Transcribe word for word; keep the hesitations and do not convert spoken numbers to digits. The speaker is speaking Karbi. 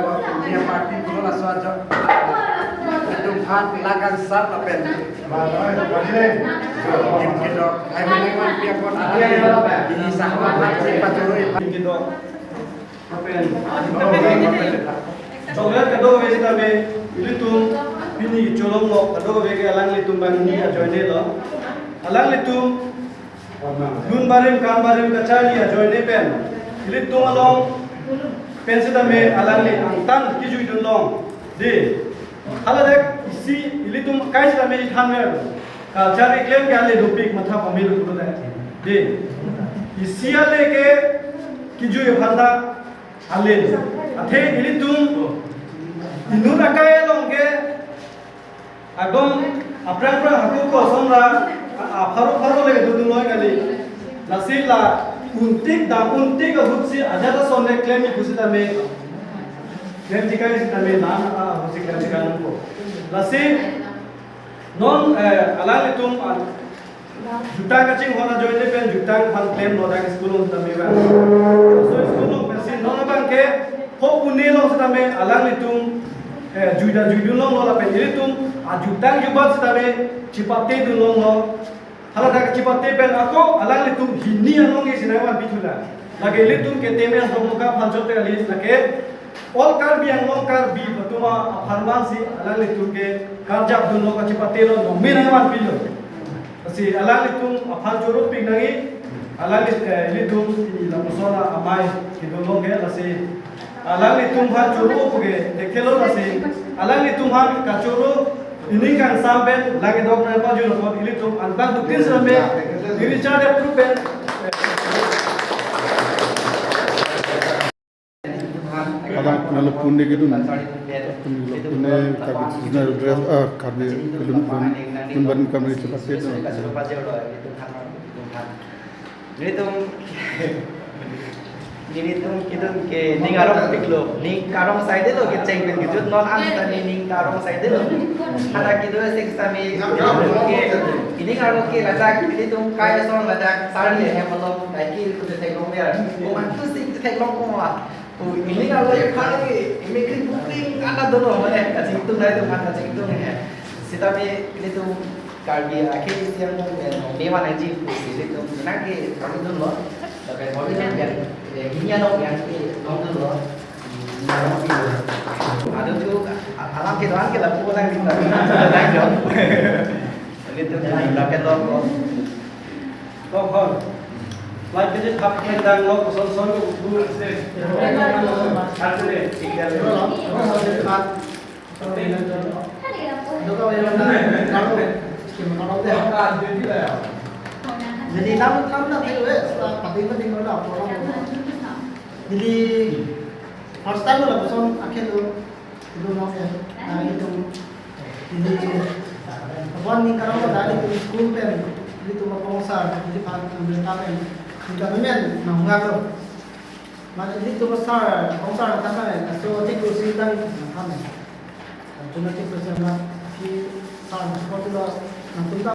India party pulo laso ajo. Itum aphan langkang sar lapen. Kim kedok. Hai menang wan piak kon. Ini sahwa aphan si pachoroi. Kim kedok. Lapen chocolate kadokave sitame ilitum pini cholonglo, kadokave ke alanglitum banghini ajoinelo. Alanglitum lun barim kam barim kacharli ajoine pen ilitum along pen sitame alangli angtan kijuidun long. Dei, haladak isi ilitum kai sitame ithanver. Culture keklem ke ale dopik matha pamelo pulote. Dei, isi ale ke kijui aphan ta ale. Athe ilitum inut akai along ke akdom aphrang phrang hako ko ason ra a-, apharo pharo le dodun noi kali. Lasi la untik dam untik ahut si ajat ason le klem-i pusitame. Klemji kai sitame nam ahut si klemji kai nangpo. Lasi non, eh, alanglitum, ah, jutang kachinghon ajoine pen jutang aphan klemlo dak school along sitame ba. So school along pensi non abang ke ho pune along sitame alanglitum, eh, juida juidun longlo lapen ilitum ajutang jubat sitame chipatedun longlo. Haladak chipate pen ako alanglitum hini anong ke sinai vanpi thulo. Lake ilitum ke temes dong muka phanchot kali lake all Karbi Anglong Karbi patuma apharman si alanglitum ke karjapdunlo kachipatelo nong menai vanpilo. Lasi alanglitum aphan choro pik nangji, alangli, eh, ilitum pini lapuson amei kedun long ke lasi alanglitum aphan choro puke thekthe lo lasi alanglitum aphan kachoro ining kangsam pen lang kedok nangpajutlo apot ilitum anpang dutin sitame iri char de pru pen. Kadang nalo pune kedun, pune lo pune Karbi seasonal dress, ah, Karbi kedun pun, pun ban Karbi seperti itu. Nelitum, nelitum kedun ke ning arong piklo, ning karong saidelo kecheng pen kejut non an sitame ning karong saidelo. Hana kedun sek sitame ke ining arong ke ladak nelitum kai ason ladak sarli hem along kai ki kude theklong biar. Ko mantu si theklong ko ma. O, ining arlo iphan ke, imikri bukring anda dolo, mane, kachingtung nai tum, kachingtung nai. Sitame ilitum Karbi akhei isi angbong pen, me mana ji, pusi ilitum, nang ke, kami dolo, tapi kami nang yang, ya, gini ano, yang ke, nong dolo. Ado tu, alam ke doang ke lapu nang di, nang dolo. Ilitum, nang ke dolo. Kok hon. Lai pini thap pen dang lo koson son ko bu. Ase de, tinggal lo. Jadi nam tham na thelo, eh, sila pating pating lo na, porong lo. Jadi first time lo koson akhir lo. Itum nok ya, ah, itum. Ini, apon ning karong ta itum school pen, itum apong sar, ilitum pan, ambil kapen. Itum men, nang ngak lo. Mana ilitum sar, apong sar ta kan, so, tik kursi tang, nang kapen. Cuma tik kursi amat, si sar, seperti lo, nang tunta.